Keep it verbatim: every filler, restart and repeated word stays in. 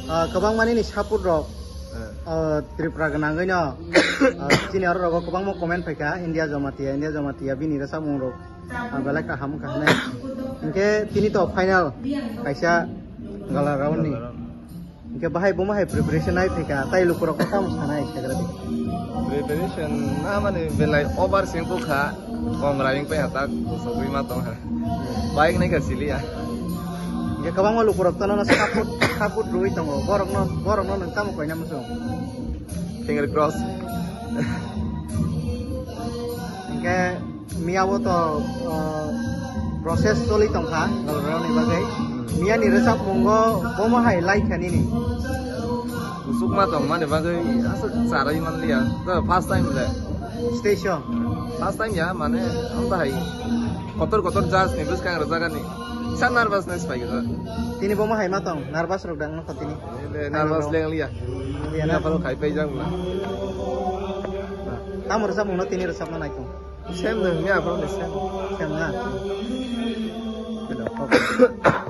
Ah, kwbangma nini support rok, ah, Tripura gwnangwi no, ah, chini aro rogo kwbangma comment phaikha, India Jamatia, India Jamatia, bini rwchapmung rok, ah, belai kaham wngkha hinwi. Hinkhe tini to final kaisa gala round ni. Hinkhe bahai bomo hai preparation nai phaikha, tai lukurok no tamo sanai sagra di. Preparation na mani belai over singkukha, kong raing pai hatak, kusugwi ma tongkha. Bike nai kha siliya. Hinkhe kwbangma lukurok tono no support, support rwui tongo. Borokno, borokno nwng tamo koina muchung? Finger cross. Hinkhe miya bo to, uh, process choli tongkha, galrani bagwi. Miya ni rwchapmungo bomo hai lai kha nini? Kusuk ma tong mani bagwi aswk charwi manliya. To first time le. Station. First time ya, mane, ang bahai kotor kotor judge ni bwskang rwjagani. Sa nervousness pai gajak. Tini bomo hai ma tong, nervous rok dang nokha tini. Ele nervous lengliya. Liya na? Ni aphano khai pai jak na. Tamo rwchapmung no tini rwchapna nai tong? Same no, ni aphano ni same. Same na? Hello.